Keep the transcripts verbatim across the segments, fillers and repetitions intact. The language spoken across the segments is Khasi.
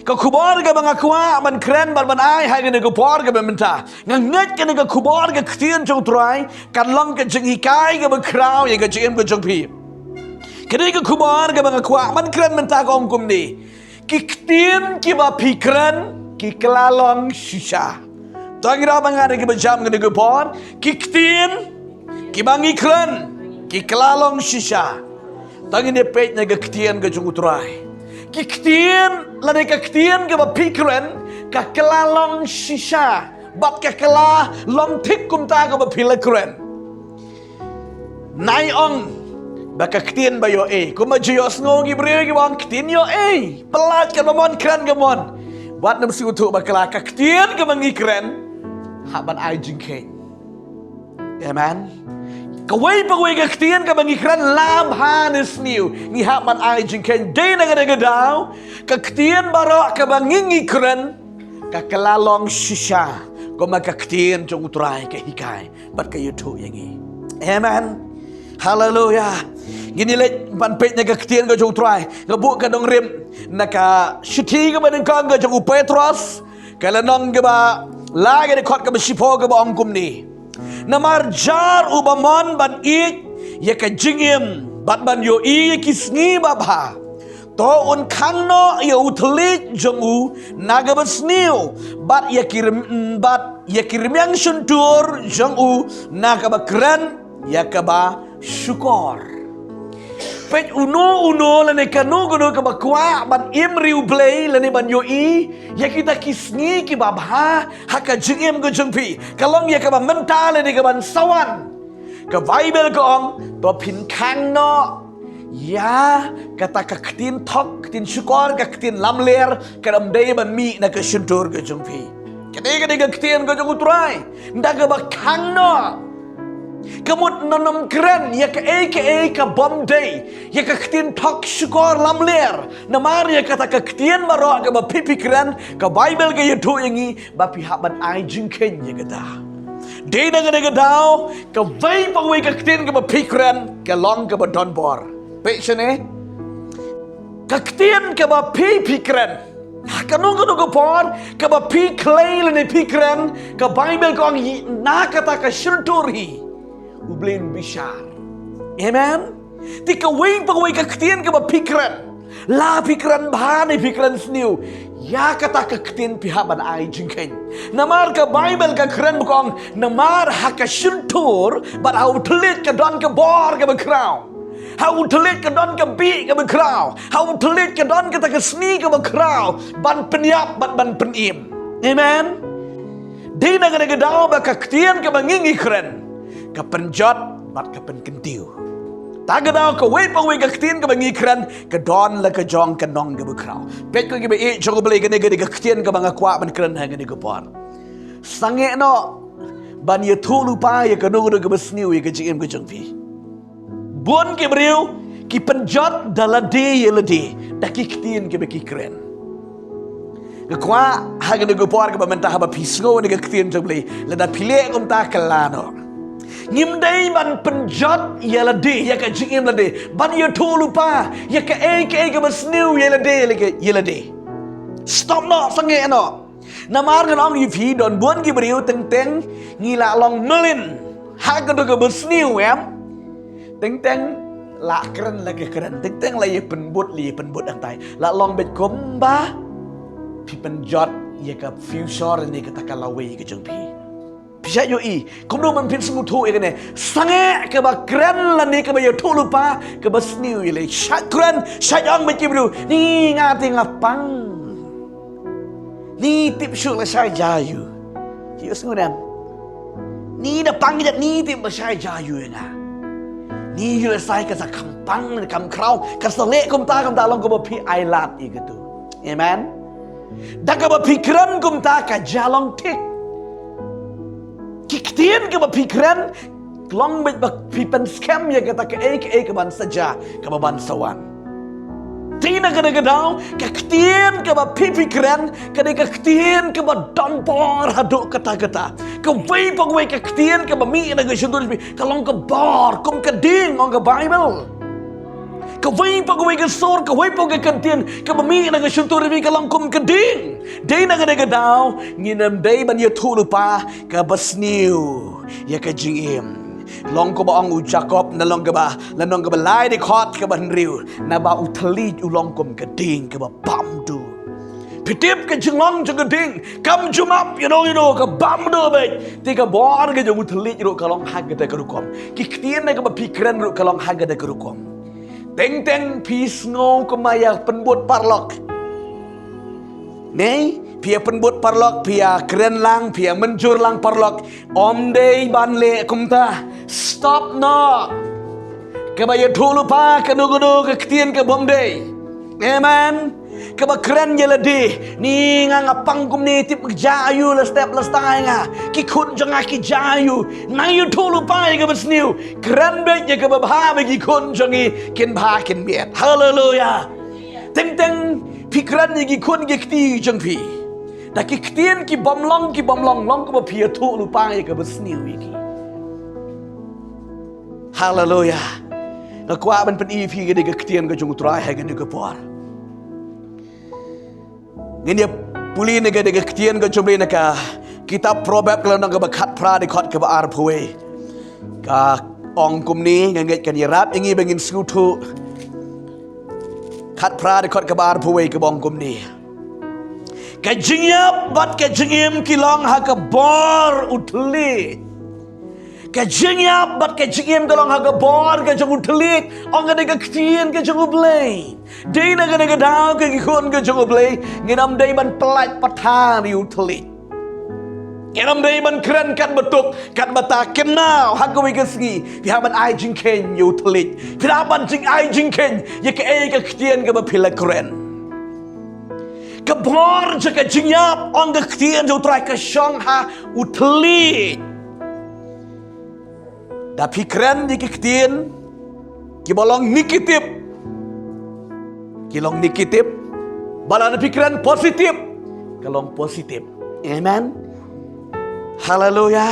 Ka khubor kaba nga kwah ban kren bad ban ai ha kane ka por kaba mynta. Nga ngeit kane ka khubor ka ktien jong u Trai kan long ka jinghikai kaba khraw ïa ka jingim ka jong phi. Kane ka khubor kaba nga kwah ban kren mynta ka ong kumne. Ki ktien kiba phi kren ki kylla long shisha. To ngin ïa ba ngan ïa kiba jam kane ka por. Ki ktien kiba ngi kren ki kylla long shisha. To ngin ïa peit na ka ktien ka jong u Trai. Ki ktien lane ka ktien kaba phi kren ka kylla long shisha bad ka kylla long thik kumta kaba phi la kren. Nai ong ba ka ktien ba ïohi. Kumba ju ïohsngew ngi briew kiba ong ktien ïohi. Palat kaba mon kren ka mon. Wat nym sngewthuh bakla, ka ktien kaba ngi kren hap ban ai jingkheiñ. Amen. Kawei pa kawei ka ktien kaba ngi kren, la bha ne sniew, ngi hap ban ai jingkheiñ. Dei na kane ka daw ka ktien baroh kaba ngi ngi kren ka kylla long shisha. Kumba ka ktien jong u Trai ka hikai bad ka ïathuh ïa ngi. Amen. Haleluya. Ngin ïa leit ban peit na ka ktien ka jong u Trai. Nga buh ka dongrim na ka shithi kaba nyngkong ka jong u Petros, ka lynnong kaba lai, ka dkhot kaba shiphew, kaba ong kumne. Namar jar uba mon ban ïeit ïa ka jingim bad ban ïohi ïa ki sngi babha, to un khang noh ïa u thylliej jong u na kaba sniew bad ïa ki rym-, bad ïa ki rmiang shyntur jong u na kaba kren ïa kaba shukor. Peit, uno uno lane kano kano kaba kwah ban im riewblei lane ban ïohi ïa kita ki sngi kiba bha ha ka jingim ka jong phi, ka long ïa kaba mynta lane kaban sa wan. Ka Baibl ka ong, to phin khang noh ïa kata ka ktien thok, ktien shukor, ka ktien lamler, ka dang dei ban mih na ka shyntur ka jong phi. Ka dei, ka dei ka ktien ka jong u Trai. Nda kaba khang noh. Ka mut ngan ym kren ïa kaei kaei ka bym dei, ïa ka ktien thok shukor lamler. Namar ïa kata ka ktien baroh kaba phi phi kren, ka Baibl ka ïathuh ïa ngi ba phi hap ban ai jingkheiñ ïa kata. Dei na kane ka daw kawei pa kawei ka ktien kaba phi kren ka long kaba don bor. Peit shane. Ka ktien kaba phi phi kren ha kano kano ka por, kaba phi khlei lane phi kren, ka Baibl ka ong hi na kata ka shyntur hi U Blei un bishar. Amen. Te kawei pa kawei ka ktien kaba phi kren, la phi kren bha ne phi kren sniew, ïa kata ka ktien phi hap ban ai jingkheiñ. Namar ka Baibl ka kren ba ka ong, namar ha ka shyntur bad ha u thylliej ka don ka bor kaba khraw. Ha u thylliej ka don ka bih kaba khraw. Ha u thylliej ka don kata ka sngi kaba khraw ban pynïap bad ban pynim. Amen. Dei na kane ka daw ba ka ktien kaba ngi ngi kren ka pynjot bad ka pynkyntiew. Ta ka daw kawei pa kawei ka ktien kaba ngi kren ka don la ka jong ka nong kaba khraw. Peit ko kiba ïeit jong U Blei, kane ka dei ka ktien kaba nga kwah ban kren ha kane ka por. Sangeh noh ban ïathuh lypa ïa kano kano kaba sniew ïa ka jingim ka jong phi. Bun ki briew ki pynjot da lade ïa lade da ki ktien kiba ki kren. Nga kwah ha kane ka por kaba mynta haba phi sngew ïa ka ktien jong U Blei, lada phi leh kumta kylla noh. Ngim dei ban pynjot ïa lade, ïa ka jingim lade, ban ïathuh lypa ïa kaei kaei kaba sniew ïa lade, ïa lade. Stop noh, sangeh noh. Namar ngan ong ïa phi, don bun ki briew teng teng ngi la long mlien ha kano kaba sniew, em. Teng teng la kren la ka kren, teng teng la ïa pynbud la ïa pynbud hangtai. La long beit kumba phi pynjot ïa ka future ne kata ka lawei ka jong phi. Phi shait ïohi kumno ban pynsngewthuh ïa kane? Sangeh kaba kren lane kaba ïathuh lypa kaba sniew ïa lade. Shait kren, shait ong bad ki briew, ni nga te nga pang. Ni tip shuh lashai ja ïa u. Ki ïohsngew ne em? Ni da pang kjat, ni tip lashai ja ïa u ïa nga. Ni ïoh lashai ka sa kham pang, kham khraw, ka sa leh kumta kumta, long kaba phi ai lad ïa katu. Amen. Da kaba phi kren kumta ka ja long thik. Ki ktien kaba phi kren long beit ba phi pynskhem ïa kata kaei kaei kaban sa jia, kaba ban sa wan. Te na kane ka daw ka ktien kaba phi phi kren ka dei ka ktien kaba don bor haduh katta katta. Kawei pa kawei ka ktien kaba mih na ka shyntur jong phi ka long ka bor kum ka dieng, ong ka Baibl. Kawei pa kawei ka sur, kawei pa ka kyntien kaba mih na ka shyntur jong phi ka long kum ka ding. Dei na kane ka daw ngin ym dei ban ïathuh lypa kaba sniew ïa ka jingim. Long kumba ong u Jakob na lynnong kaba, lynnong kaba lai dkhot kaba hynriew, naba u thylliej u long kum ka ding kaba bam duh. Phi tip ka jinglong jong ka ding kam jumap, you know, you know, ka bam duh beit. Te ka bor ka jong u thylliej ruh ka long ha kata ka rukom. Ki ktien na kaba phi kren ruh ka long ha kata ka rukom. Teng teng phi sngew kumba ïa pynbud paralok. Nei, phi ïa pynbud paralok, phi ïa kren lang, phi ïa mynjur lang paralok. Ym dei ban leh kumta. Stop noh. Kaba ïathuh lypa kano kano ka ktien ka bym dei. Amen. Kaba kren ïa lade, ni nga nga pang kumne, tip ka jia aïu, la step la stai nga, ki khun jong nga ki jia aïu. Nang ïathuh lypa ïa kaba sniew. Kren beit ïa kaba bha ba ki khun jong ngi kin bha kin miat. Haleluya. Teng teng phi kren ïa ki khun ki kti jong phi da ki ktien ki bym long, ki bym long, long kaba phi ïathuh lypa ïa kaba sniew ïa ki. Haleluya. Nga kwah ban pyni ïa phi kane ka ktien ka jong U Trai ha kane ka por. Ngin ïa pule na kane ka ktien ka jong U Blei na ka kitab Proverb ka lynnong kaba khatphra dkhot kaba arphew wei. Ka ong kumne, nga ngeit kan ïarap ïa ngi ba ngin sngewthuh. Khatphra dkhot kaba arphew wei kaba ong kumne. Ka jingïap bad ka jingim ki long ha ka bor u thylliej. Ka jingïap bad ka jingim ka long ha ka bor ka jong u thylliej, ong kane ka ktien ka jong U Blei. Dei na kane ka daw ko ki khun ka jong U Blei, ngin ym dei ban pyllait pathar ïa u thylliej. Ngin ym dei ban kren katba tuk katba ta. Kynmaw, ha kawei ka sngi phi hap ban ai jingkheiñ ïa u thylliej. Phi hap ban jing ai jingkheiñ ïa kaei ka ktien kaba phi la kren. Ka bor jong ka jingïap, ong ka ktien jong U Trai, ka shong ha u thylliej. Da phi kren ïa ki ktien kiba long negative, ki long negative. Bad lada phi kren positive, ka long positive. Amen. Haleluya.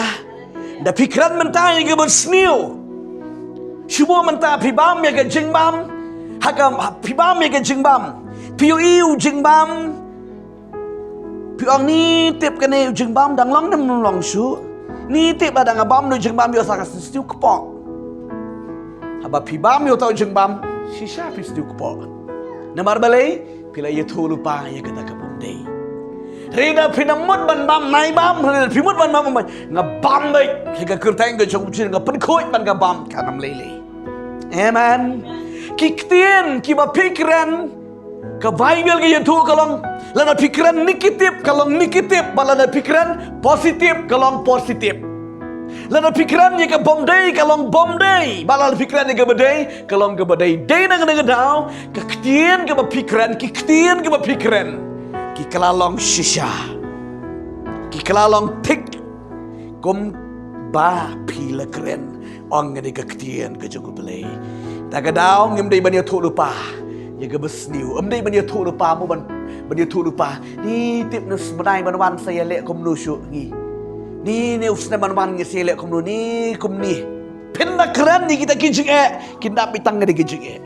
Da phi kren mynta ïa kaba sniew, shu buh mynta phi bam ïa ka jingbam. Ha ka, phi bam ïa ka jingbam, phi ïohi u jingbam. Phi ong, ni tip kane u jingbam dang long ne ym long shuh. Ni tip lada nga bam u jingbam ïoh sa nga sniew kpoh. Haba phi bam ïa uta u jingbam, shisha phi sniew kpoh. Namar balei? Phi la ïathuh lypa ïa kata ka bym dei. Hynrei da phin ym mut ban bam, nai bam, hynrei da phi mut ban bam, nga bam beit. Hynrei ka kyrteng ka jong U Blei nga pynkhuid ban ka bam, kan ym lei lei. Amen. Ki ktien kiba phi kren, ka Baibl ka ïathuh ka long, lada phi kren negative ka long negative, bad lada phi kren positive ka long positive. Lada phi kren ïa ka bym dei ka long bym dei, bad lada phi kren ïa kaba dei ka long kaba dei. Dei na kane ka daw ka ktien kaba phi kren, ki ktien kiba phi kren, ki kylla long shisha, ki kylla long thik kumba phi la kren. Ong kane ka ktien ka jong U Blei. Ta ka daw ngim dei ban ïathuh lypa ïa kaba sniew. Ym dei ban ïathuh lypa mo, ban, ban ïathuh lypa. Ni tip ne u bnai ban wan sa ïaleh kumno shuh ngi. Ni ne u snem ban wan ngi sa ïaleh kumno, ni kumne. Phin da kren ïa kita ki jingeh, kin da beit tang kane ki jingeh.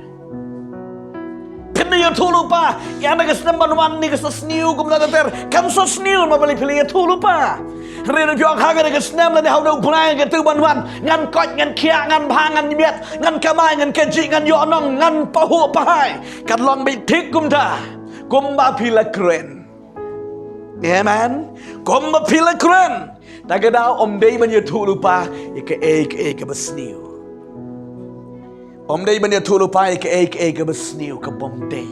Phin da ïathuh lypa, ïa na ka snem ban wan ne ka sa sniew kumno ter ter, kan sa sniew, namar balei? Phi la ïathuh lypa. Hynrei lada phi ong, ha kane ka snem lane ha une u bnai katu ban wan, ngan koit, ngan khiah, ngan bha, ngan miat, ngan kamai, ngan kajih, ngan ïoh nong, ngan pahuh pahai. Kan long beit thik kumta, kumba phi la kren. Amen. Kumba phi la kren. Ta ka daw ym dei ban ïathuh lypa ïa kaei kaei kaba sniew. Ym dei ban ïathuh lypa ïa kaei kaei kaba sniew, ka bym dei.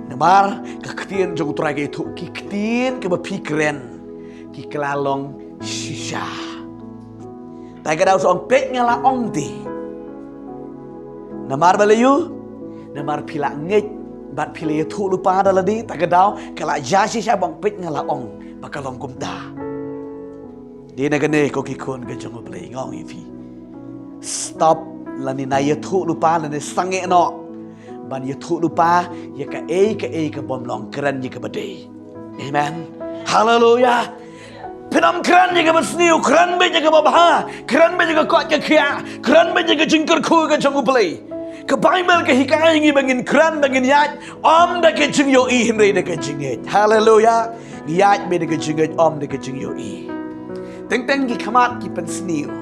Namar ka ktien jong U Trai ka ïathuh, ki ktien kiba phi kren, ki kylla long shisha. Ta ka daw sa ong, peit nga la ong te. Namar balei? Namar phi la ngeit bad phi la ïathuh lypa da lade, ta ka daw ka la jia shisha ba ong, peit nga la ong ba ka long kumta. Dei na kane ko ki khun ka jong U Blei, nga ong ïa phi, stop lane nai ïathuh lypa lane sangeh noh ban ïathuh lypa ïa kaei kaei ka bym long, kren ïa kaba dei. Amen. Haleluya. Phin ym kren ïa kaba sniew, kren beit ïa kaba bha, kren beit ïa ka koit ka khiah, kren beit ïa ka jingkyrkhu ka jong U Blei. Ka Baibl ka hikai ngi ba ngin kren, ba ngin ïaid, ym da ka jingïohi hynrei da ka jingngeit. Haleluya. Ngi ïaid beit da ka jingngeit, ym da ka jingïohi. Teng teng ki khmat ki pynsniew.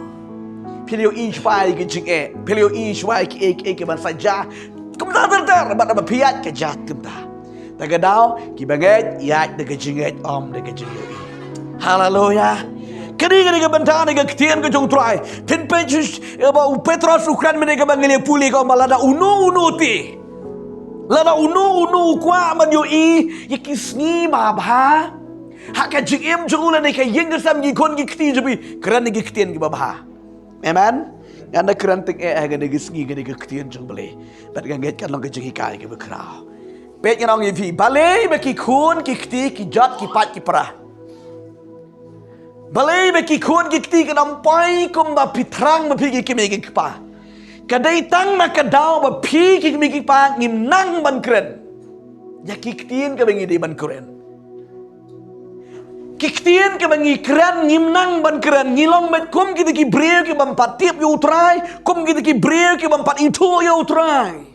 Phi la ïohi shuwa ïa ka jingeh, phi la ïohi shuwa ïa kiei kiei kiban sa jia. Kumta ter ter, bad haba phi ïaid ka jia kumta. Ta ka daw, kiba ngeit, ïaid da ka jingngeit, ym da ka jingïohi. Haleluya. Kane, kane ka bynta ne ka ktien ka jong U Trai. Phin peit shuh, eh, ba u Petros u kren mynne kaba ngi la pule ka ong ba lada uno uno te, lada uno uno u kwah ban ïohi ïa ki sngi babha ha ka jingim jong u lane ka ïing ka sem, ki khun ki kti jong phi, kren ïa ki ktien kiba bha. Amen. Ngan da kren teng eh ha kane ka sngi, kane ka ktien jong U Blei. Bad nga ngeit kan long ka jinghikai kaba khraw. Peit, ngan ong ïa phi, balei ba ki khun ki kti ki jot ki pait ki pra? Balei ba ki khun ki kti kin ym poi kumba phi thrang ma phi ki kmie ki kpa? Ka dei tang na ka daw ba phi ki kmie ki kpa ngim nang ban kren ïa ki ktien kaba ngi dei ban kren. Ki ktien kaba ngi kren ngim nang ban kren, ngi long beit kum kita ki briew kibym pat tip ïa U Trai, kum kita ki briew kibym pat ithuh ïa U Trai.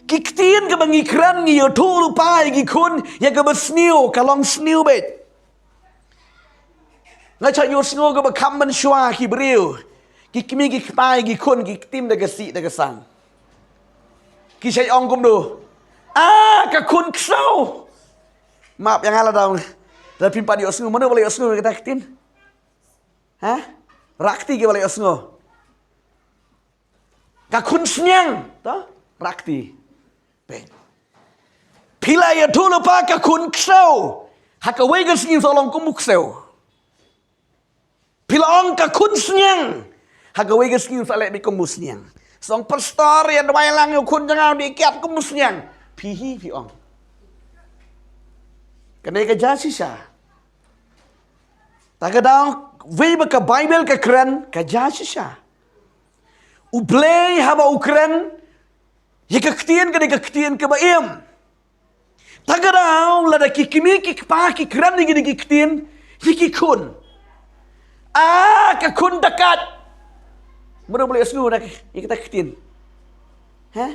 Ki ktien kaba ngi kren ngi ïathuh lypa ïa ki khun, ïa kaba sniew ka long sniew beit. Nga shait ïohsngew kaba kham mynshuwa ki briew, ki kmie ki kpa ïa ki khun ki ktim da ka sih da ka sang. Ki shait ong kumno? Ah, ka khun ksew. Map ïa nga lada, lada phim pat ïohsngew, mano ba la ïohsngew kata ka ktien? Ha? Rakti kiba la ïohsngew. Ka khun sniang, to? Rakti. Peit. Phi la ïathuh lypa ka khun ksew, ha kawei ka sngi sa long kum u ksew. Phi la ong ka khun sniang, ha kawei ka sngi sa leh beit kum u sniang. Sa ong pastor ïa duwai lang ïa u khun jong nga u dei kiad kum u sniang. Phi hi phi ong. Kane ka jia shisha. Ta ka daw, wei ba ka Baibl ka kren, ka jia shisha. U Blei haba u kren ïa ka ktien, ka dei ka ktien kaba im. Ta ka daw, lada ki kmie ki kpa ki kren ïa kine ki ktien ïa ki khun, ah, ka khun da kait. Mano ba la ïohsngew na ïa kata ka ktien? Ha?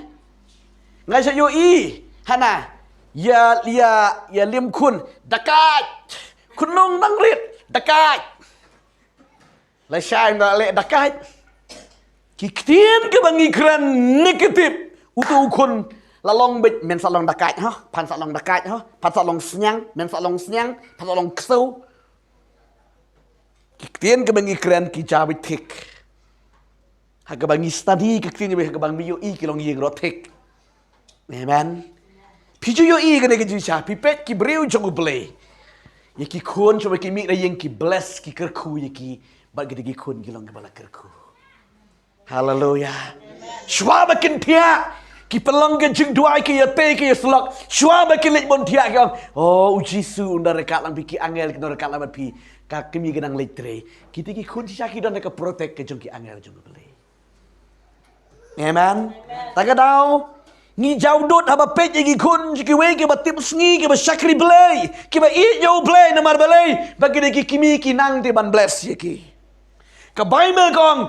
Nga shait ïohi hana ïa, ïa, ïa lem khun da kait. Khun nongdang rit da kait. Lashai ynda leh da kait. Ki ktien kiba ngi kren negative, uto u khun la long beit, men sa long da kait ha, phan sa long da kait ha, phan sa long sniang, men sa long sniang, phan sa long ksew. Ki ktien kiba ngi kren ki jia beit thik. Ha kaba ngi study ki ktien, ha kaba ngi ïohi ki long ïing roh thik. Amen. Phi ju ïohi kane ka jingshisha, phi peit ki briew jong U Blei, ïa ki khun jong ki mih na ïing ki bless, ki kyrkhu ïa ki, bad kita ki khun ki long kiba la kyrkhu. Haleluya. Shuwa ba kin thiah, ki pynlong ka jingduwai, ki ïatei, ki ïasyllok. Shuwa ba kin leit bun thiah ki ong, oh, U Jisu un da ryngkat lang bad phi, ki angel kin da ryngkat lang bad phi. Ka kmie ka nang leit trei. Kita ki khun shisha ki don da ka protect ka jong ki angel jong U Blei. Amen. Ta ka daw, ngi jaw dud haba peit ïa ki khun jong kiwei kiba tip sngi, kiba shakri Blei, kiba ïeit ïa U Blei, namar balei? Ba kine ki kmie ki nang te ban bless ïa ki. Ka Baibl ka ong,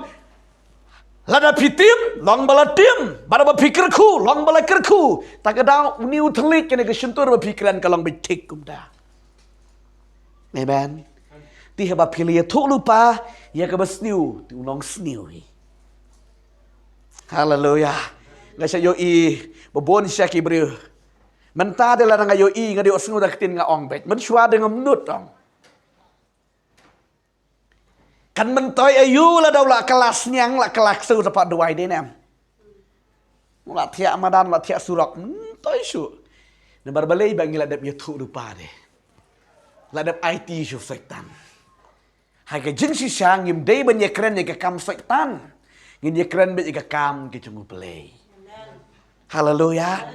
lada phi tim, long ba la tim, bad haba phi kyrkhu, long ba la kyrkhu. Ta ka daw, une u thylliej kane ka shyntur ba phi kren ka long beit thik kumta. Amen. Te haba phi la ïathuh lypa ïa kaba sniew, te u long sniew hi. Haleluya. Nga shait ïohi ba bun shisha ki briew. Mynta te lada nga ïohi, nga dei ïohsngew da ka ktien nga ong beit. Mynshuwa te ngam nud ong. Kan myntoi aïu lada u la kylla sniang, la kylla ksew, sa pat duwai dei ne em? U la thiah madan, la thiah surok, myntoi shuh. Namar balei? Ba ngi la dep ïathuh lypa de. La dep aiti sha u Soitan. Ha ka jingshisha ngim dei ban ïakren ïa ka kam Soitan. Ngin ïakren beit ïa ka kam ka jong U Blei. Haleluya.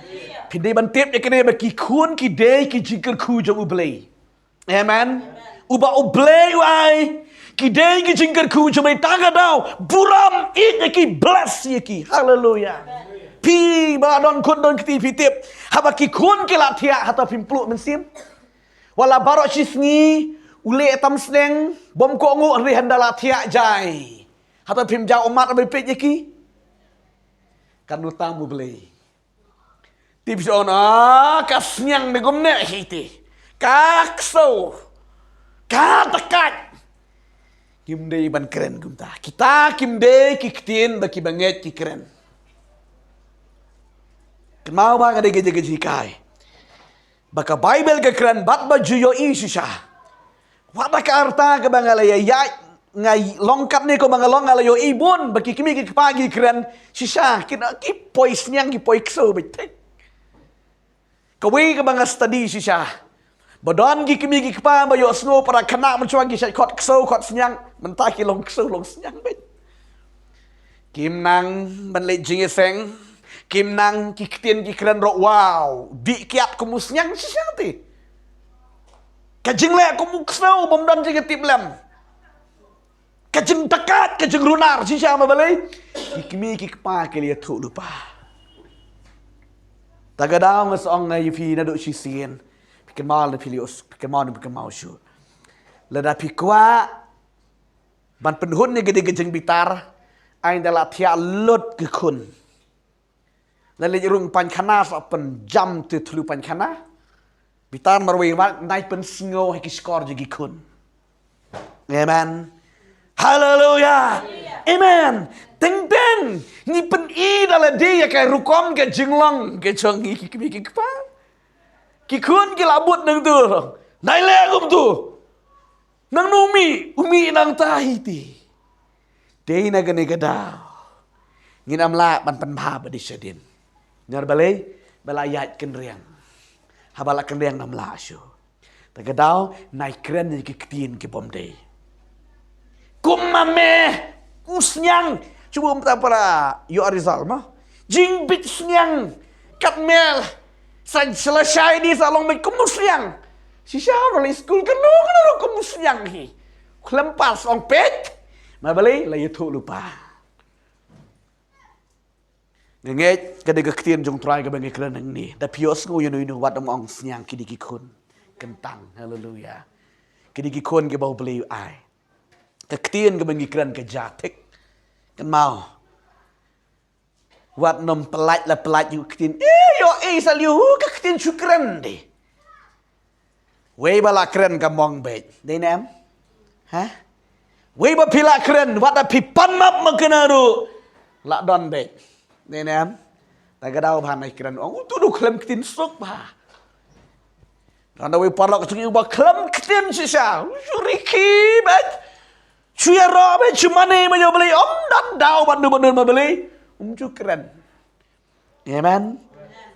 Phin dei ban tip ïa kane ba ki khun ki dei ki jingkyrkhu jong U Blei. Amen. Uba U Blei u ai, ki dei ki jingkyrkhu jong me, ta ka daw, burom ïeit ïa ki, bless ïa ki. Haleluya. Phi ba la don khun don kti phi tip, haba ki khun ki la thiah, hato phim pluh mynsiem? Wat la baroh shi sngi u leh tam sneng, bym kohnguh, hynrei hynda la thiah jai, hato phim jaw ummat ban peit ïa ki? Kan u tam u Blei. Tip shu ong, ah, ka sniang ne kumne hi te. Ka ksew. Ka takaid. Kim dei ban kren kumta. Kita kim dei ki ktien ba ki bangeit ki kren. Kynmaw ba ka dei ka jinghikai ba ka Baibl ka kren bad ba ju ïohi shisha. Wat la ka rta kaba nga la ïa, nga long katne ko ba nga long, nga la ïohi bun ba ki kmie ki kpa ki kren shisha, ki, ki poi sniang, ki poi ksew beit. Kawei kaba nga study shisha, ba don ki kmie ki kpa ba ïohsngew para khynnah mynshwa ki shait khot ksew khot sniang, mynta ki long ksew long sniang beit. Kim nang ban leit jingïaseng, kim nang ki ktien ki kren ruh, wow, dih kiad kum u sniang shisha te. Ka jingleh kum u ksew bym don jingïatiplem. Ka jingtakaid, ka jingrunar shisha, ma balei? Ki kmie ki kpa ki la ïathuh lypa. Ta ka daw nga sa ong ïa phi naduh shisien, phi kynmaw ne phi la ïoh, phi kynmaw ne phi kynmaw shuh. Lada phi kwah ban pynhun ïa ka dei ka jingbitar, ai da la thiah lut ki khun. La leit rung painkhana sa pynjam te thlu painkhana. Bitar marwei wat nai pynsngew ha ki shkor jong ki khun. Amen. Haleluya. Amen. Teng teng ngi pyni da lade ïa ka rukom ka jinglong ka jong ngi ki kmie ki kpa. Ki khun ki la bud nangtu. Nai leh kumtu. Nangno u mih, u mih nangta hi te. Te na kane ka daw ngin ym lah ban pynbha ba dei shadien. Namar balei? Ba la ïaid kynriang. Haba la kynriang ngam lah shuh. Ta ka daw nai kren ïa ki ktien ki bym dei. Kum ma me, u sniang. Shu bun mynta para ïoh result mo. Jingbit sniang. Kat me. Sa shlashai di sa long beit kum u sniang. Shisha ba leit skul kano kano ruh kum u sniang hi. Khlem pass ong peit. Ma balei la ïathuh lypa. Nga ngeit ka dei ka ktien jong Trai kaba ngi kren nangne. Da phi ïohsngew ïano ïano wat ym ong sniang, ki dei ki khun. Kyntang. Haleluya. Ki dei ki khun kiba U Blei u ai. Ka ktien kaba ngi kren ka jia thik. Kynmaw. Wat nym pyllait la pyllait ïa u ktien. Eh, ïoh, eh, sa liu, hu, ka ktien shu kren de. Wei ba la kren ka mong beit. Dei ne em? Ha? Wei ba phi la kren, wat da phi pan map ma kane ruh. La don beit. Dei ne em? Ta ka daw ba nai kren. Ong utu du khlem ktien suk ba. Ran da wei paralok jong ngi uba khlem ktien shisha. Shu rikhi beit. Shu ïaroh beit, shu mane ma ïa U Blei, ym don daw ban du ban dun ma Blei. Um ju kren. Amen.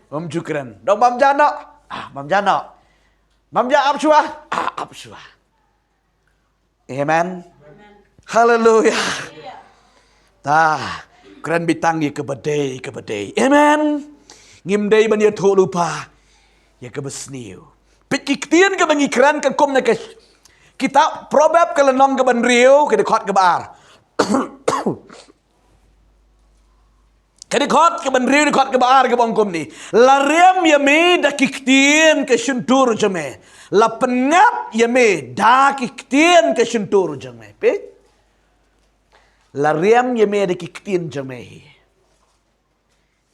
Um ju kren. Dong bam ja noh. Ah, bam ja noh. Bam ja ap shuwa. Ah, ap shuwa. Amen. Haleluya. Ta kren beit tang ïa kaba dei, kaba dei. Amen. Ngim dei ban ïathuh lypa ïa kaba sniew. Peit ki ktien kaba ngi kren katkum na ka kitab Proverb ka lynnong kaba hynriew, ka dkhot kaba ar. Ka dkhot kaba hynriew, dkhot kaba ar kaba ong kumne. La riam ïa me da ki ktien ka shyntur jong me. La pyngngad ïa me da ki ktien ka shyntur jong me. Peit. La riam ïa me da ki ktien jong me.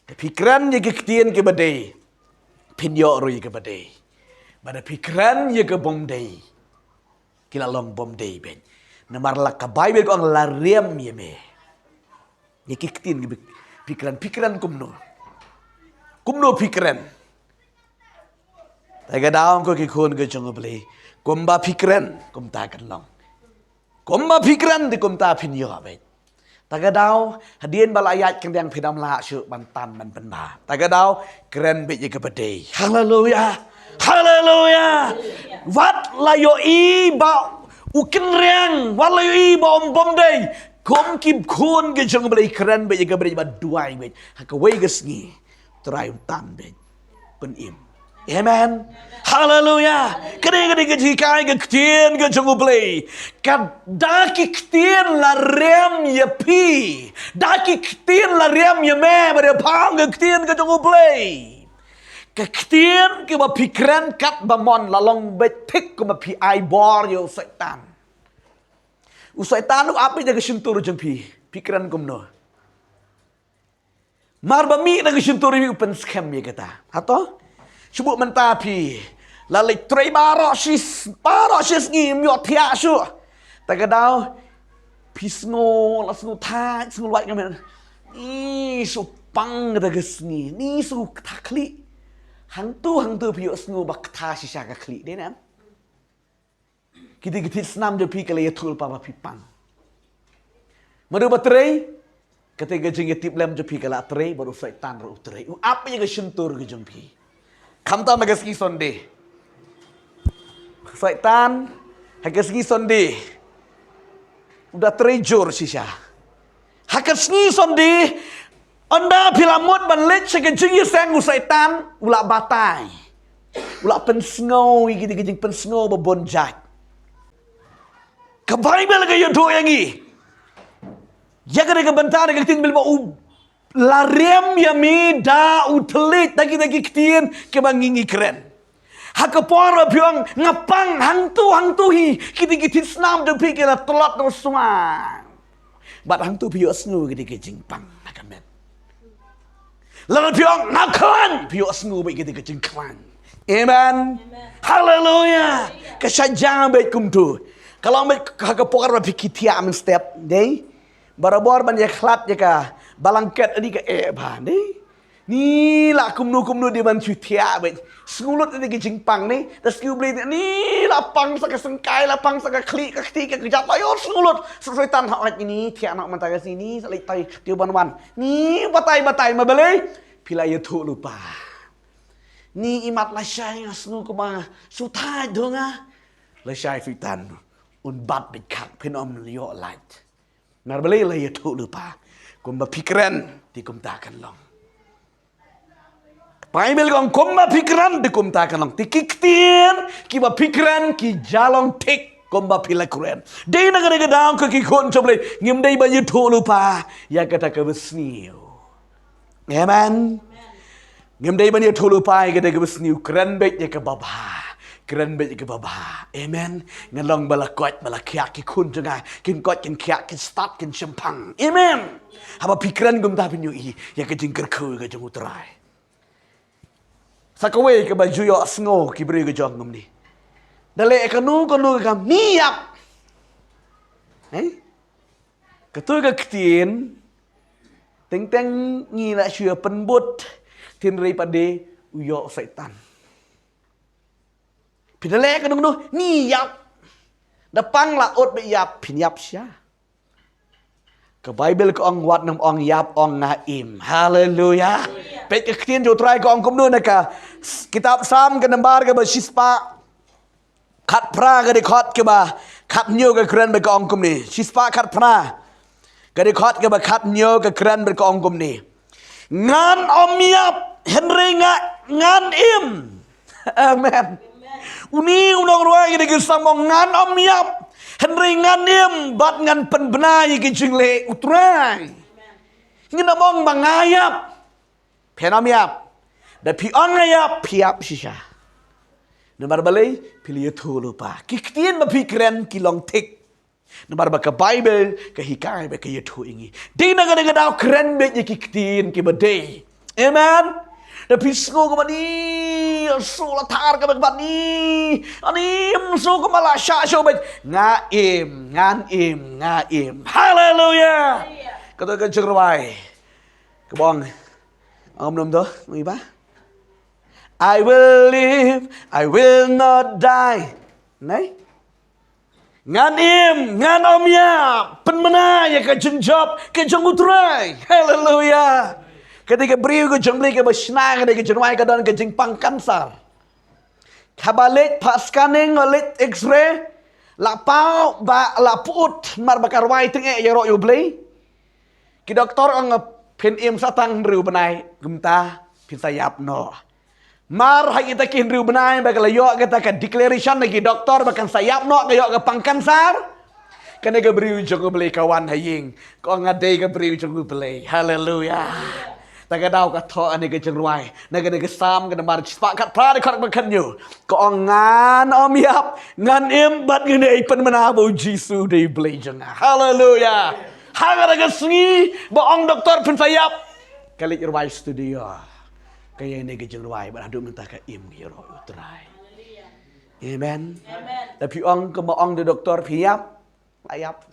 Da phi kren ïa ki ktien kiba dei, phin ïoh ruh ïa kiba dei. Bad da phi kren ïa ki bym dei, ki la long bym dei beit. Namar la ka Baibl ka ong la riam ïa me. Ïa ki ktien kiba phi kren, phi kren kumno? Kumno phi kren? Ta ka daw ko ki khun ka jong U Blei. Kumba phi kren, kumta kan long. Kumba phi kren te kumta phin ïoh beit. Ta ka daw, hadien ba la ïaid kynriang phin ym lah shuh ban tan ban pynbha. Ta ka daw, kren beit ïa kaba dei. Haleluya. Haleluya. Wat la ïohi ba u kynriang, wat la ïohi ba um bym dei. Kum ki khun ki jong U Blei kren beit ïa kaba dei bad duwai beit. Ha kawei ka sngi. Trai un tan beit. Pynim. Amen. Haleluya. Ka dei, ka dei ka jinghikai ka ktien ka jong U Blei. Ka da ki ktien la riam ïa phi. Da ki ktien la riam ïa me, bad ïa pha, ka ktien ka jong U Blei. Ka ktien kiba phi kren katba mon la long beit thik kumba phi ai bor ïa u Soitan. U Soitan u ap beit ïa ka shyntur jong phi. Phi kren kumno? Mar ba mih na ka shyntur ïa u pynskhem ïa kata. Hato? Shu bud mynta phi la leit trei baroh shi, baroh shi sngi ym ïoh thiah shuh. Ta ka daw phi sngew, la sngew thait, sngew luid ka met. Ni shu pang kata ka sngi, ni shu kata khlieh. Hangtu hangtu phi ïoh sngew ba kata shisha ka khlieh, dei ne em? Kiti ki thied snam jong phi ki la ïathuh lypa ba phi pang. Mano ba trei? Kata ka jingïatiplem jong phi ka la trei, bad u Soitan ruh u trei. U ap ïa ka shyntur ka jong phi. Khamtam ha ka sngi Sunday. Soitan, ha ka sngi Sunday, u da trei jur shisha. Ha ka sngi Sunday, ynda phi la mut ban leit sha ka jingïaseng, u Soitan u la batai. U la pynsngew ïa kata ka jingpynsngew ba bun jait. Ka Baibl ka ïathuh ïa ngi, ïa kata ka bynta na ka ktien Baibl ba u la rem ïa me da u thylliej, da kita ki ktien kiba ngi ngi kren. Ha ka por ba phi ong nga pang hangtu hangtu hi, kiti ki thied snam jong phi ki la tlot noh shuwa. Bad hangtu phi ïohsngew kiti ki jingpang na ka met. Lada phi ong nga khlaiñ, phi ïohsngew bad kiti ki jingkhlaiñ. Amen. Haleluya. Ka shah jang bad kumtu. Ka long bad ha ka por ba phi ki thiah mynstep, dei? Barabor ban ïakhlad ïa ka blanket, ani ka eh bha, dei? Ni la kumno kumno dei ban shu thiah bad. Sngewlut ïa ki jingpang, ni da sngewblei, ni la pang sa ka syngkai, la pang sa ka khlieh, ka kti, ka kjat, la ïoh sngewlut. Soitan ha oi ni thiah noh mynta ka sngi, ni sa leit tai tiew ban wan. Ni batai batai, ma balei? Phi la ïathuh lypa. Ni imat lashai nga sngew kumba shu thait dong nga. Lashai Soitan un bat beit khak, phin ym ïoh lait. Namar balei? La ïathuh lypa. Kumba phi kren te kumta kan long. Baibl ka ong kumba phi kren te kumta kan long. Te ki ktien kiba phi kren ki jia long thik kumba phi la kren. Dei na kane ka daw ko ki khun jong U Blei, ngim dei ban ïathuh lypa ïa kata kaba sniew. Amen. Ngim dei ban ïathuh lypa ïa kata kaba sniew, kren beit ïa kaba bha. Kren beit ïa kaba bha. Amen. Ngan long ba la koit ba la khiah, ki khun jong nga kin koit kin khiah, kin stad kin shemphang. Amen. Haba phi kren kumta phin ïohi ïa ka jingkyrkhu ka jong U Trai. Sa kawei kaba ju ïohsngew ki briew ka jong kumne. Da leh kano kano ka kam, ni ïap. Eh? Kato ka ktien, teng teng ngi la shu ïa pynbud, hynrei pat de u ïoh Soitan. Phi da leh kano kano, ni ïap. Da pang la ut beit ïap, phin ïap sha. Ka Baibl ka ong wat nym ong ïap, ong nga im. Haleluya. Peit ka ktien jong U Trai ka ong kumno na ka s-, kitab Salm ka nombar kaba shispah khatphra, ka dkhot kaba khathynñiew ka kren bad ka ong kumne. Shispah khatphra, ka dkhot kaba khathynñiew ka kren bad ka ong kumne. Ngan ym ïap, hynrei nga, ngan im. Amen. Une u nongrwai ka dei ka sam ong ngan ym ïap, hynrei ngan im, bad ngan pynbna ïa ki jingleh U Trai. Ngin ym ong ba nga ïap. Phin ym ïap. Da phi ong nga ïap, phi ïap shisha. Namar balei? Phi la ïathuh lypa. Ki ktien ba phi kren ki long thik. Namar ba ka Baibl ka hikai bad ka ïathuh ïa ngi. Dei na kane ka daw kren beit ïa ki ktien kiba dei. Amen. Da phi sngew kaba ni, shu la thar kaba, kaba ni. Ani, ym sngew kaba la shah shuh beit. Nga im, ngan im, nga im. Haleluya. Kato ka jingrwai kaba ong, ong ym to, ong iba? I will live, I will not die. Nai? Ngan im, ngan ym ïap, pynbna ïa ka jingjop ka jong U Trai. Haleluya. Kata ka briew ka jong U Blei kaba shna kata ka jingrwai ka don ka jingpang kansar. Haba leit phah scanning, leit X-ray, la paw ba la put, namar ba ka rwai tyngeh ïaroh ïa U Blei. Ki doktor ong phin im sa tang hynriew bnai, kumta phin sa ïap noh. Mar ha kita ki hynriew bnai ba ka la ïoh kata ka declaration na ki doktor ba kan sa ïap noh, ka ïoh ka pang kansar. Kane ka briew jong U Blei ka wan ha ïing, ka ong nga dei ka briew jong U Blei. Haleluya. Ta ka daw ka thoh ane ka jingrwai na kane ka Salm ka nombar shispah khatphra, dkhot ba khathynñiew. Ka ong ngan ym ïap, ngan im, bad ngan ïai pynbna ba U Jisu u dei U Blei jong nga. Haleluya. Ha kata ka sngi ba ong doktor phin sa ïap, Ka leit rwai studio. Ka ïeng ne ka jingrwai bad haduh mynta ka im ka ïaroh ïa u Trai. Amen. Da phi ong kumba ong da doktor phi ïap. La ïap.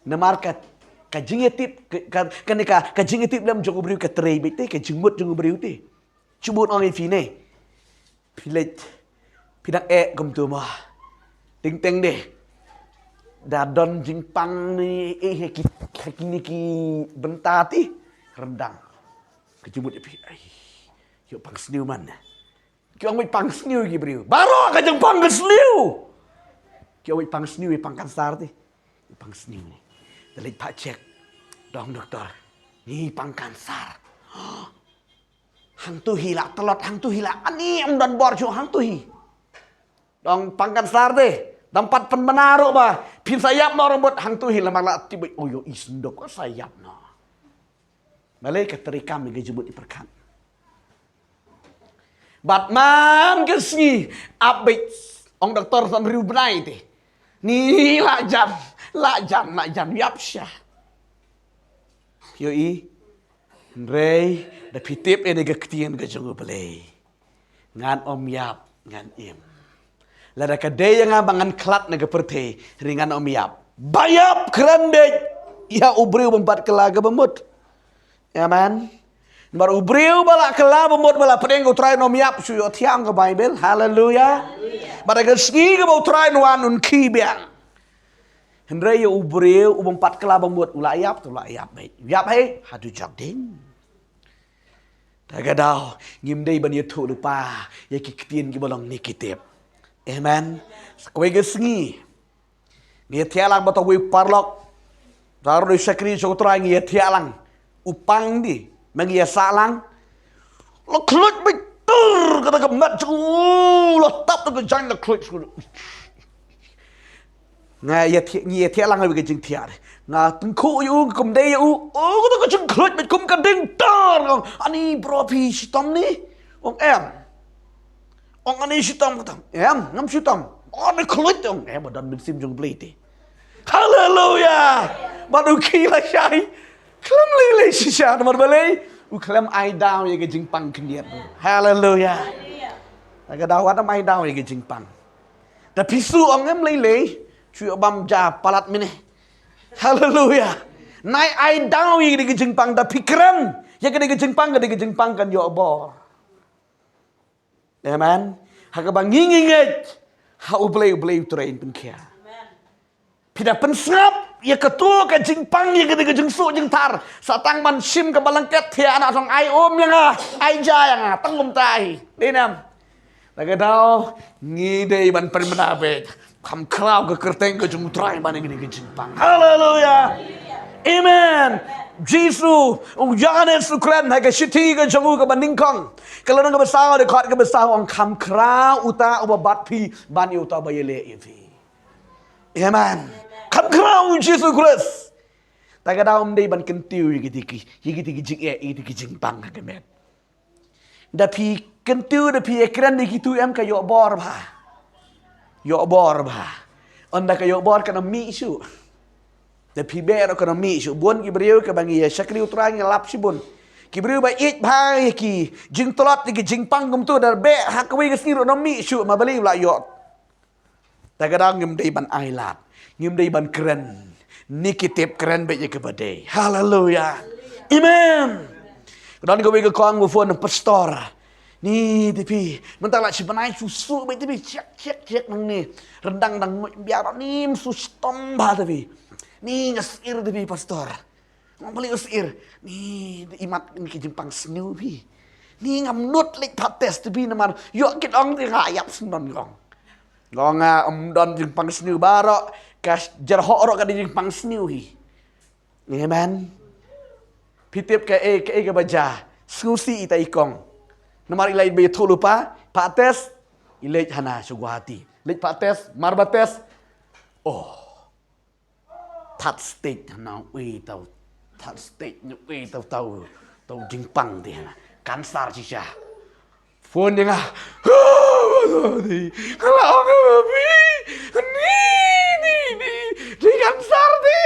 Namar ka ka jingïatip ka ka ka ne ka ka jingïatip lem jong u briew ka trei beit te ka jingmut jong u briew te. Shu bun ong ïa phi ne. Phi leit phi dang eh kumtu mo. Ting teng de. Da don jingpang ne eh ha ki ha kine ki bynta te. Ryndang. Ka jingmut ïa phi ai. Ïoh pang sniew man. Ki ong wei pang sniew ki briew. Baroh ka jingpang ka sniew. Ki ong wei pang sniew wei pang kansar te. Pang sniew ne. Da leit phah check. Da ong doktor. Ni pang kansar. Hangtu hi la tlot hangtu hi la ani ym don bor shuh hangtu hi. Da ong pang kansar te. Dang pat pynbna ruh ba phin sa ïap noh ruh mut hangtu hi la mar la tip beit. Oh ïohi sngewdok ko sa ïap noh. Balei ka trei kam ïa ka jingmut ïa pyrkhat. Bad man ka sngi ap beit ong doktor san riew bnai te. Ni la jan la jan la jan ïap sha. Ïohi. Hynrei da phi tip ïa ne ka ktien ka jong U Blei. Ngan ym ïap ngan im. Lada ka dei ïa nga ba ngan khlad na ka pyrthei hynrei ngan ym ïap. Ba ïap kren beit ïa u briew bym pat kylla kaba mut. Amen. Namar u briew ba la kylla ba mut ba la pdiang U Trai un ym ïap shu ïohthiah ong ka Baibl. Haleluya. Bad ha ka sngi kaba U Trai un wan un khie biang. Hynrei ïa u briew u bym pat kylla ba mut u la ïap te u la ïap beit. U ïap hei haduh jok ding. Ta ka daw ngim dei ban ïathuh lypa ïa ki ktien kiba long negative. Amen. Sa kawei ka sngi ngi ïathiah lang bad uwei u paralok. Baroh u shakri sha U Trai ngi ïathiah lang. U pang di ma ngi ïasah lang. La khluit beit tur kata ka met jong u la tap da ka jaiñ la khluit. Nga ïa thiah ngi ïa thiah lang ha ka jingthiah. Nga tyngkhuh ïa u kum dei ïa u. Oh kata ka jingkhluit beit kum ka ding tar. Ani bro phi shitom ni. Ong em. Ong ani shitom kata. Em ngam shitom. Oh ni khluit ong em ba don mynsiem jong Blei te. Haleluya. Bad u khie lashai. Khlem lei lei shisha namar balei u khlem ai daw ïa ka jingpang khyndiat. Haleluya. Ka daw wat am ai daw ïa ka jingpang. Da phi shu ong em lei lei shu ïoh bam ja palat mine. Haleluya. Nai ai daw ïa ka jingpang da phi kren ïa ka jingpang ka jingpang kan ïoh bor. Amen. Ha kaba ngi ngi ngeit ha U Blei U Blei U Trai in pynkhia. Phi da pynsngap ïa kato ka jingpang ïa ka jingsuh jingthar sa tang ban shim kaba langket thiah na tong ai um ïa nga ai ja ïa nga tang um tai. Dei nam. Da ka daw ngi dei ban pynbna beit kham khraw ka kyrteng ka jong U Trai ban ïa ka jingpang. Haleluya. Amen. Jisu u Ïohannes u kren ha ka shithi ka jong u kaba nyngkong ka lynnong kaba saw dkhot kaba saw ong kham khraw uta uba bat phi ban ïa uta uba ïaleh ïa phi. Amen. Kham khraw u Jisu Khrist. Ta ka daw ym dei ban kyntiew ïa kiti ki ïa kiti ki jingeh ïa kiti ki jingpang ha ka met. Da phi kyntiew da phi ïa kren da kitu em ka ïoh bor bha. Ïoh bor bha. Ynda ka ïoh bor kan ym mih shuh. Da phi beh ruh kan ym mih shuh bun ki briew kaba ngi ïa shakri U Trai ngi lap shibun. Ki briew ba ïeit bha ïa ki jingtlot ïa ki jingpang kumtu da beh ha kawei ka sngi ruh ym mih shuh ma balei u la ïoh. Ta ka daw ngim dei ban ai lad ngim dei ban kren. Ni ki tip kren beit ïa kaba dei. Haleluya. Amen. Ka don kawei ka kong ba phone pastor. Ni te phi mynta la shi bnai shu shu beit te phi check check check nangne. Ryndang dang ngut biar ni shu shitom bha te phi. Ni nga sir te phi pastor. Ngam pali u sir ni da imat ni ki jingpang sniew phi. Ni ngam nud leit pat test phi namar ïoh kit ong ti nga ïap sngewdon kong. Kong nga ym don jingpang sniew baroh ka jerhoh roh ka dei jingpang sniew hi. Amen. Phi tip ka ei ka ei kaba ja sngewsih ita i kong. Namar i leit ba ïathuh lypa pat test i leit hana sha Guwahati leit pat test mar ba test. Oh. Third stage na uei tau third stage na uei tau tau tau jingpang te na kansar shisha. Phone ïa nga. Nga la ong ïa phi ni ni ni ni kansar te.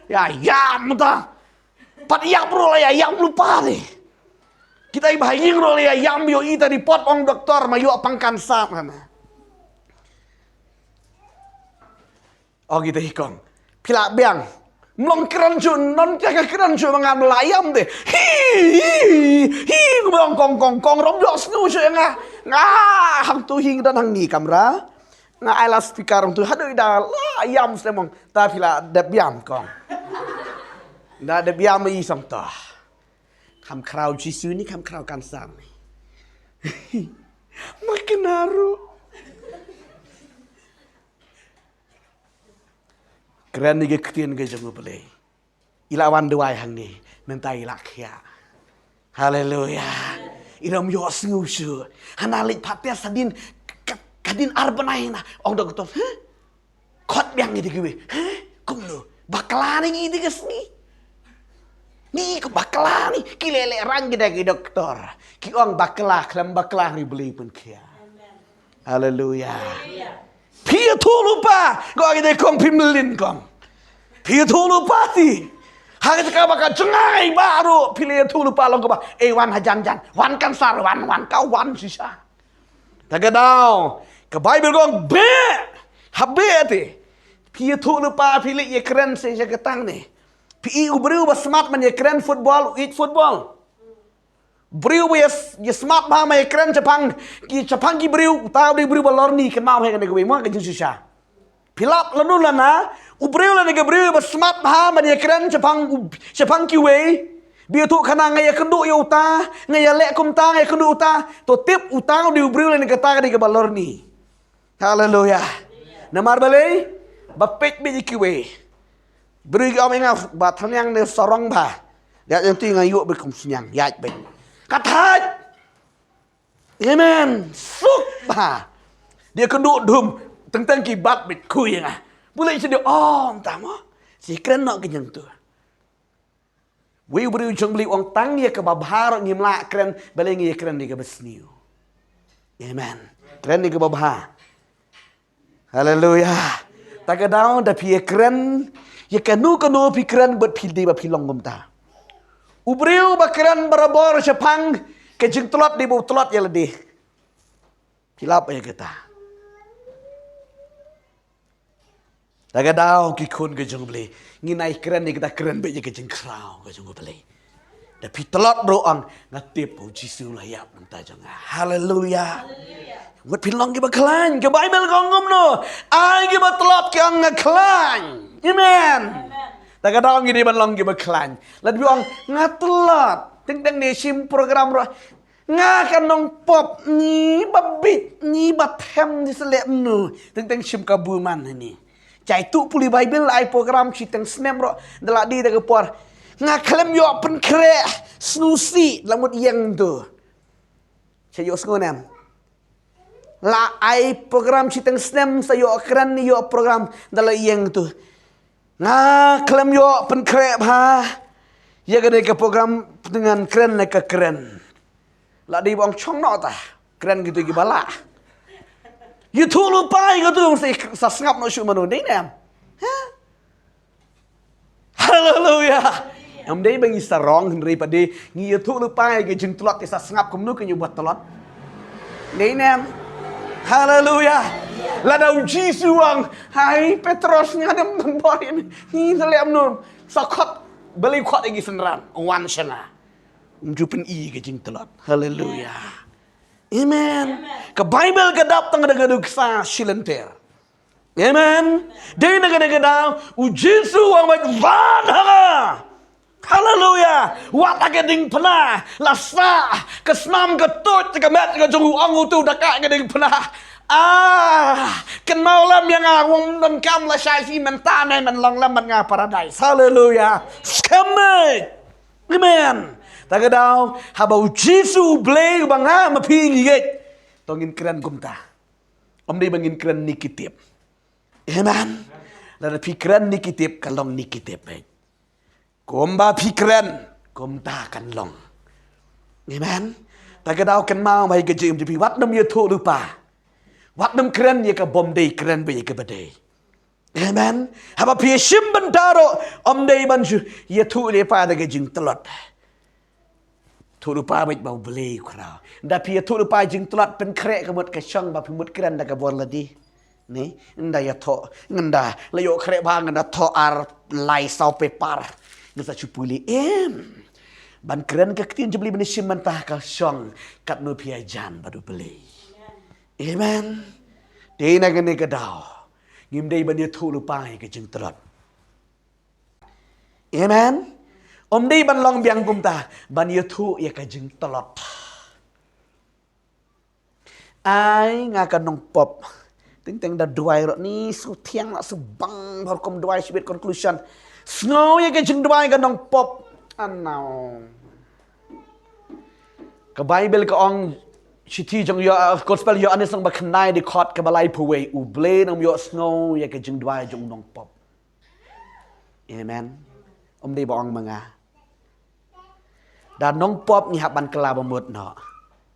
Ïa ïa mynta. Pat ïap ruh la ïa ïam lypa te. Kita i ba ha ïing ruh la ïa ïam, ïohi ta report ong doktor ma ïoh pang kansar hana. Ong kita hi kong. Phi lah biang. Mlong kren shuh, non te ka kren shuh ma nga la ïam te. Hi, hi, hi, mlong kong, kong, kong, rom ïoh sngew shuh ïa nga. Nga, hangtu hi nga don hangne kamra. Nga ai loudspeaker hangtu, haduh i da la ïam sdang mong. Ta phi lah dep ïam kong. Da dep ïam i song to. Kham khraw Jisu ni, kham khraw kansar ni. Ma kena ruh. Kren ïa ka ktien ka jong U Blei. I la wan duwai hangne, mynta i la khia. Haleluya. I rom ïoh sngew shuh. Hana leit pat test hadien, ka, ka dien ar bnai na. Ong doktor, "Huh? Khot biang ïa kiwei." "Huh? Kumno? Bakla ne ngi ïa ka sngi? Ni ko bakla ni." Ki leh leh rang ki da ki doktor. Ki ong bakla, khlem bakla ngi beli pun khia. Haleluya. Phi ïathuh lypa, ko ïa dei kong phi mlien kong. Phi ïathuh lypa ti. Ha ka jaka ba ka jngai ba ruh, phi la ïathuh lypa long kaba. Eh, wan hajan jan, wan kansar, wan, wan ka wan shisha. Ta ka daw, ka Bible kong beh, ha beh ti. Phi ïathuh lypa, phi leit ïakren sa sha ka tang ne. Phi i u briew ba smat ban ïakren football, u ïeit football. Briew ba ïa, ïa smat bha ma ïakren shaphang, ki shaphang ki briew, uta u dei u briew ba lorni, kynmaw ha kane kawei mo ka jingshisha. Phi lap lano lano, u briew lane ka briew ba smat bha ma ïakren shaphang, shaphang kiwei. Ba ïathuh khana nga ïakynduh ïa uta, nga ïaleh kumta, nga ïakynduh uta. To tip uta u dei u briew lane kata ka dei kaba lorni. Haleluya. Namar balei? Ba peit beit ïa kiwei. Briew ki ong ïa nga ba thyniang ne sarong bha. Ïa, ïa ti nga ïoh beit kum sniang, ïa beit. Ka thait. Amen. Suk bha. Dei kynduh dum, teng teng ki bat beit khui ïa nga. Bulei sdie, oh, mynta mo. Shi kren noh ki jong tu. Wei u briew jong Blei u ong tang ïa kaba bha ruh ngim lah kren, balei ngi ïakren ïa kaba sniew. Amen. Kren ïa kaba bha. Haleluya. Ta ka daw da phi ïakren, ïa kano kano phi kren bad phi dei ba phi long kumta. U briew ba kren barabor shaphang ka jingtlot dei ba u tlot ïa lade. Phi lap ïa kata. Ta ka daw ki khun ka jong U Blei. Ngin ai kren ïa kata, kren beit ïa ka jingkhraw ka jong U Blei. Da phi tlot ruh ong nga tip u Jisu la ïap na ka bynta jong nga. Haleluya. Wat phin long kiba khlaiñ, ka Baibl ka ong kumno? Ai kiba tlot ki ong nga khlaiñ. Amen. Ta ka daw ngi dei ban long kiba khlaiñ. Lada phi ong nga tlot. Teng teng ne shim program ruh. Nga ka nongpop ni ba bit ni ba them ni selek mnu. Teng teng shim ka buman ni. Jai tu puli Baibl ai program shi teng snem ruh da la dei da ka por. Nga khlem ïoh pynkhreh sngewsih la mut ïeng tu. Sa ïoh sngew nem. La ai program shi teng snem sa ïoh kren ïoh program da la ïeng tu. Nga khlem ïoh pynkhreh bha. Ïa kane ka program dengan kren ne ka kren. La dei ba ong chong noh ta. Kren kitu kiba lah. Ïathuh lypa ïa katu sa, sa sngap noh shuh mano dei nem. Ha? Haleluya. Em dei ba ngi sarong hynrei pat dei ngi ïathuh lypa ïa ka jingtlot te sa sngap kumno ka ngi buh tlot. Dei nem. Haleluya. Lada u Jisu ong hai Petros nga dem nang bor ïa ngi sa lem nun. Sa khot balei khot ïa ngi synran wan shana. Ym ju pyni ka jingtlot. Haleluya. Amen. Ka Baibl ka dap tang da ka duksa shilynter. Amen. Dei na ka dei ka daw u Jisu u ong bad wan ha nga. Haleluya. Wat ha ka diengphna la sah ka snam ka tuid ka met ka jong u, ong utu da ka ka diengphna. Ah, kynmaw lem ïa nga, ym donkam lashai shi, mynta ne men long lem bad nga paradais. Haleluya. Skhem beit. Amen. Ta ka daw haba u Jisu U Blei uba nga ma phi ngi ïeit. To ngin kren kumta. Ym dei ba ngin kren ni ki tip. Amen. Lada phi kren ni ki tip ka long ni ki tip beit. Kumba phi kren kumta kan long. Amen. Ta ka daw kynmaw ba ïa ka jingim jong phi wat nym ïathuh lypa. Wat nym kren ïa ka bym dei, kren beit ïa kaba dei. Amen. Haba phi ïashim bynta ruh, ym dei ban shu ïathuh lypa da ka jingtlot. Thuh lypa beit ba U Blei u khraw. Ynda phi ïathuh lypa jingtlot, pynkhreh ka mut ka shong ba phi mut kren da ka bor lade. Ne, ynda ïathoh, ynda la ïoh khreh bha, ynda thoh ar lai saw paper. Ngi sa shu pule em. Ban kren ka ktien jong U Blei ban ïashim bynta ka shong katno phi ïajan bad U Blei. Amen. Te na kane ka daw, ngim dei ban ïathuh lypa ïa ka jingtlot. Amen. Ym dei ban long biang kumta, ban ïathuh ïa ka jingtlot. Ai nga ka nongpop. Teng teng da duwai ruh ni, sngewthiang lah, sngewbang bha rukom duwai, shibit conclusion. Sngew ïa ka jingduwai ka nongpop. Anaw. Ka Baibl ka ong, shithi jong Yo-, Gospel Ïoannis lynnong ba khyndai dkhot kaba laiphew wei, U Blei un ym ïohsngew ïa ka jingduwai jong u nongpop. Amen. Ym dei ba ong ma nga. Da nongpop ngi hap ban kylla ba mut noh.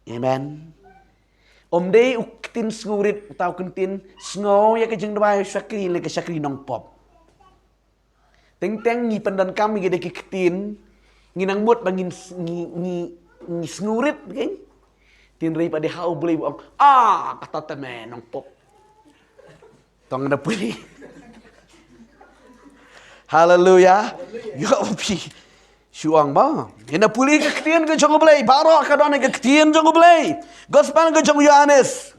Amen. Ym dei u ktien sngewrit, uta u ktien sngew ïa ka jingduwai u shakri, lane ka shakri nongpop. Teng teng ngi pyndonkam ïa ki ktien, ngi nang mut ba ngin s-, ngi, ngi, ngi sngewrit, kan? Hynrei pat dei ha U Blei u ong, ah, kata te me nongpop. Tang da pule. Haleluya. Ïoh phi. Shu ong ba. Ngin da pule ka ktien ka jong U Blei. Baroh ka don ka ktien jong U Blei. Gospel ka jong Ïoannis.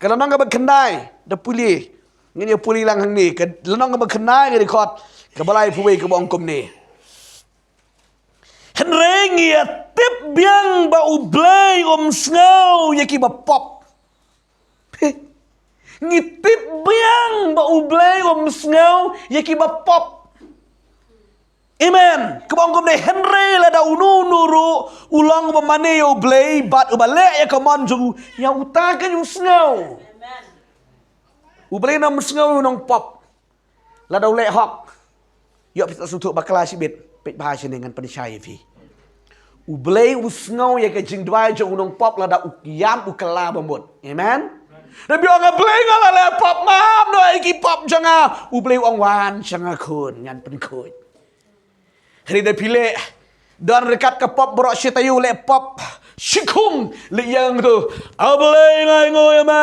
Ka lynnong kaba khyndai. Da pule. Ngin ïa pule lang hangne. Ka lynnong kaba khyndai ka dkhot kaba laiphew wei kaba ong kumne. Hynrei ngi ïa tip biang ba U Blei um sngew ïa kiba pop. Ngi tip biang ba U Blei um sngew ïa kiba pop. Amen. Kaba ong kumne, hynrei lada uno uno ruh u long uba mane ïa U Blei bad uba leh ïa ka mon jong u, ïa uta kan u sngew. U Blei un ym sngew ïa u nongpop. Lada u leh hok. Ïoh phi sa sngewthuh bakla shibit. Peit bha shane ngan pynshai ïa phi. U Blei u sngew ïa ka jingduwai jong u nongpop lada u ïam u kylla ba mut. Amen. Lada phi ong, Blei nga la leh pop, ngam duwai ïa ki pop jong nga. U Blei u ong wan sha nga khun, ngan pynkhuid. Hynrei lada phi leh, don ryngkat ka pop baroh shi taïew leh pop. Shikhum leh ïa nga tu. A Blei nga ainguh ïa me.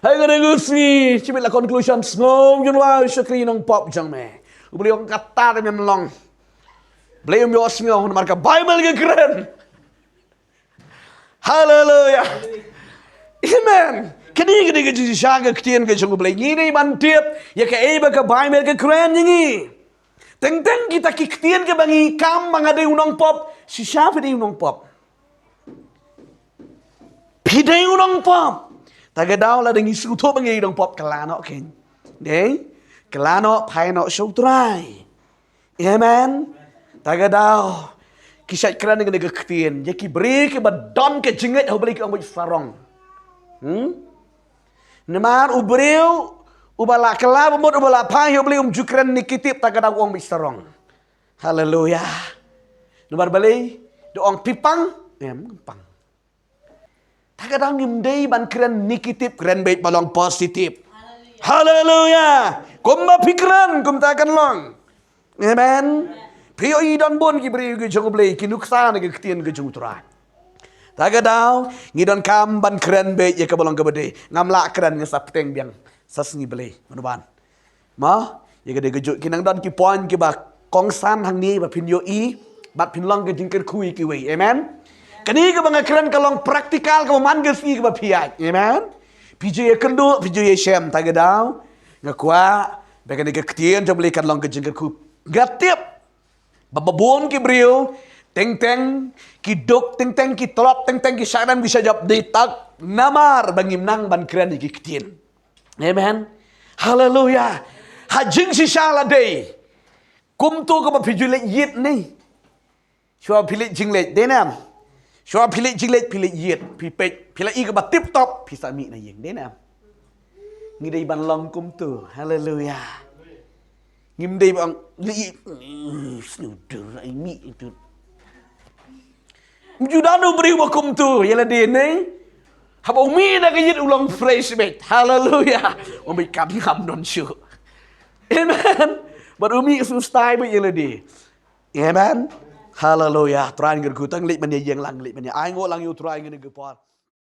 Hai kane ka sngi. Shibit la conclusion, sngew jingduwai u shakri nongpop jong me. U Blei u ong kata te men long. Blei um ïohsngew namar ka Baibl ka kren. Haleluya. Amen. Kane, kane ka jingshisha ka ktien ka jong U Blei. Ngi dei ban tip ïa kaei ba ka Baibl ka kren ïa ngi. Teng teng kita ki ktien kiba ngi kam ba nga dei u nongpop. Shisha phi dei u nongpop. Phi dei u nongpop. Ta ka daw lada ngi sngewthuh ba ngi dei u nongpop, kylla noh kein. Dei? Kylla noh, phai noh sha U Trai. Amen. Ta ka daw. Ki shait kren ïa kane ka ktien. Ïa ki briew kiba don ka jingngeit ha U Blei ki ong beit sarong. Hmm? Namar u briew uba la kylla ba mut, uba la phai ha U Blei um ju kren negative, ta ka daw u ong beit sarong. Haleluya. Namar balei? Da ong phi pang, em, pang. Ta ka daw ngim dei ban kren negative, kren beit ba long positive. Haleluya. Kumba phi kren, kumta kan long. Amen. Phi ïohi don bun ki briew ki jong U Blei ki nuksa na ki ktien ki jong U Trai. Ta ka daw ngi donkam ban kren beit ïa kaba long kaba dei. Ngam lah kren, nga sa bteng biang. Sa sngi Blei. Mano ban? Ma, ïa ka dei ka juh, ki nang don ki point kiba kongsan hangne ba phin ïohi bad phin long ka jingkyrkhu ïa kiwei. Amen. Kane kaba nga kren ka long practical, kaba man ka sngi kaba phi ïaid. Amen. Phi ju ïakynduh, phi ju ïashem, ta ka daw nga kwah ba kane ka ktien jong U Blei kan long ka jingkyrkhu. Nga tip ba bun ki briew, teng teng ki duk, teng teng ki tlot, teng teng ki shah kren, ki shah jop, dei tang namar ba ngim nang ban kren ïa ki ktien. Amen. Haleluya. Ha jingshisha la dei. Kumto kaba phi ju leit ïit ne. Shuwa phi leit jingleit, dei ne em? Shuwa phi leit jingleit, phi leit ïit, phi peit, phi la i kaba tip top, phi sa mih na ïing, dei ne em? Ngi dei ban long kumto. Haleluya. Ngim dei ban, ngi, sngewdur, ai mih itu. Ju don u briew ba kumto, ïa lade ne. Haba u mih na ka ïit u long fresh beit. Haleluya. U mih kam kam don shuh. Amen. Bad u mih u stai bad ïa lade. Amen. Haleluya. Trai ngi kyrkhu tang leit mynne ïeng lang leit mynne. Ai nguh lang ïa u Trai ngi ne ki por.